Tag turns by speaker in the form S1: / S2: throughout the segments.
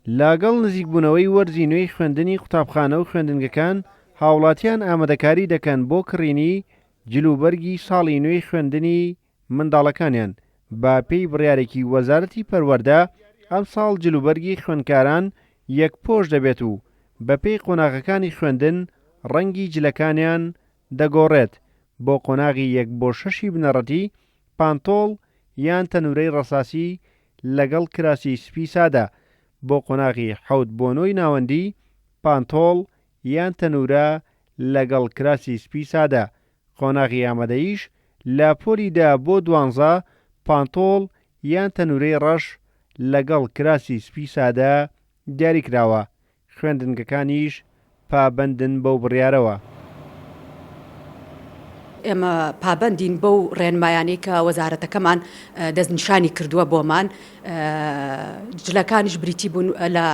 S1: لەگەڵ نزیکبوونەوەی وەرزی نوێی خوێندنی قوتابخانە و خوێندنگەکان، هاوڵاتیان ئامادەکاری دەکەن بۆ کڕینی جلوبەرگی ساڵی نوێی خوێندنی منداڵەکانیان، بە پێی بڕیارێکی وەزارەتی پەروەردە ئەمساڵ جلوبەرگی خوێندکاران یەکپۆش دەبێت و بەپێی قۆناغەکانی خوێندن ڕەنگی جلەکانیان دەگۆڕێت، بۆ قۆناغی یەک بۆ شەشی بنەڕەتی پانتۆڵ یان تەنورەی ڕەساسی لەگەڵ کراسی سپی سادە، بۆ قۆناغی حەوت بۆ نۆی ناوەندی پانتۆڵ یان تەنورە لەگەڵ کراسی سپی سادە، قۆناغی ئامادەییش لە پۆلی دە بۆ دوانزە پانتۆڵ یان تەنورەی ڕەش لەگەڵ کراسی سپی سادە دیاریکراوە، خوێندنگەکانیش پابەندن بەو بڕیارەوە.
S2: ئێمە پابەندین بەو ڕێنمایانەی کە وەزارەتەکەمان دەستنیشانی کردووە بۆمان، جلەکانیش بریتی بوون لە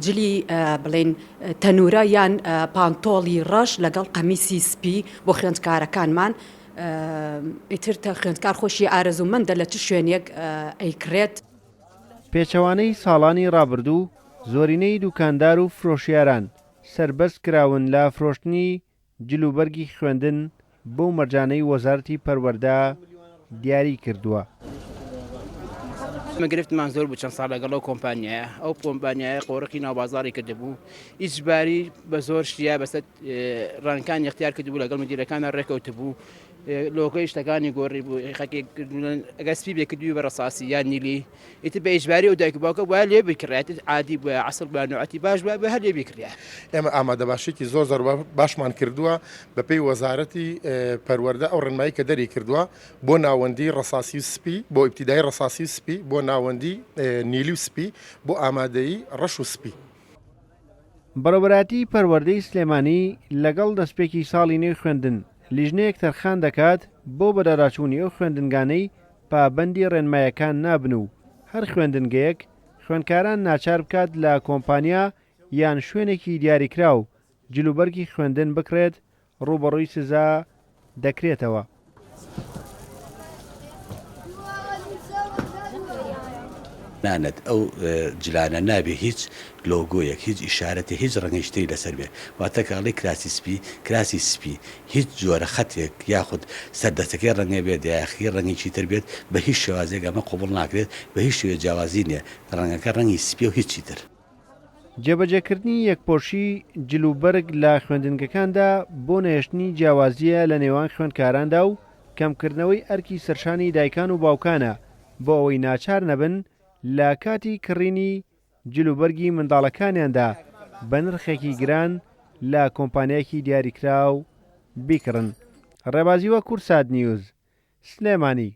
S2: جلی بڵێین تەنورە یان پانتۆڵی ڕەش لەگەڵ قەمیسی سپی بۆ خوێندکارەکانمان، ئیتر خوێندکار خۆشی ئارەزوومەندە لە چ شوێنێک ئەیکڕێت.
S1: پێچەوانەی ساڵانی ڕابردوو، زۆرینەی دوکاندار و فرۆشیاران سەربەست کراون لە فرۆشتنی جلوبەرگی خوێندن بەو مەرجانەی وەزارەتی پەروەردە دیاریی کردووە.
S3: ئێمە گرفتمان زۆر بوو چەند ساڵ لەگەڵ ئەو کۆمپانیایە، ئەو کۆمپانیایە قۆرخی ناوبازاڕی کردبوو، ئیجباری بە زۆر شتیا بەسەر ڕانکانی اختیار کردبوو، لەگەڵ مدیرەکانە ڕێکەوتبوو، لۆگۆی شتەکانی گۆڕی بوو، خەکێک ئەگەر سپی بێ کردووی بە ڕەساسی یان نیلی، ئیتر بە ئیجباری ئەو دایک و باوکە بوایە لێ بکڕێت، عادی بوایە، عەسڵ بوایە، نوعەتی باش بوایە، بۆیە هەر لێ بیکڕیایە.
S4: ئێمە ئامادەباشیەکی زۆر زۆر باشمان کردووە بەپێی وەزارەتی پەروەردە ئەو ڕێنمایی کە دەری کردووە بۆ ناوەندی ڕەساسی و سپی بۆ ئیبتیدایی ڕەساسی و سپی بۆ ناوەندی نیلی و سپی بۆ ئامادەیی ڕەش و سپی.
S1: بەڕێوەبەرایەتی پەروەردەی سلێمانی لەگەڵ دەستپێکی ساڵی نوێی خوێندن لیژنەیەک تەرخان دەکات بۆ بەداداچوونی ئەو خوێندنگانەی پابەندی ڕێنمایەکان نابن و هەر خوێندنگەیەک خوێندکاران ناچار بکات لە کۆمپانیا یان شوێنێکی دیاریکراو جلوبەرگی خوێندن بکڕێت ڕووبەڕووی سزا دەکرێتەوە.
S5: تەنانەت ئەو جلانە نابێ هیچ لۆگۆیەک، هیچ ئیشارەتێ، هیچ ڕەنگێکی تری لەسەر بێ. واتە کە ئەڵێی کراسی سپی، کراسی سپی هیچ جۆرە خەتێک یاخود سەردەستەکەی ڕەنگێ بێت یاخی ڕەنگێکی تر بێت، بە هیچ شێوازێک ئەمە قبوڵ ناکرێت، بە هیچ شێوەیەک جیاوازی نییە، ڕەنگەکە ڕەنگی سپییە و هیچی تر.
S1: جێبەجێکردنی یەکپۆشی جل و بەرگ لە خوێندنگەکاندا بۆ نەهێشتنی جیاوازییە لە نێوان خوێندکاراندا و کەمکردنەوەی ئەرکی سەرشانی دایکان و باوکانە بۆ ئەوەی ناچار نەبن لە کاتی کڕینی جل و بەرگی منداڵەکانیاندا بە نرخێکی گران لە کۆمپانیایەکی دیاریکراو بیکڕن. ڕێبازی وە کوردسات نیوز، سلێمانی.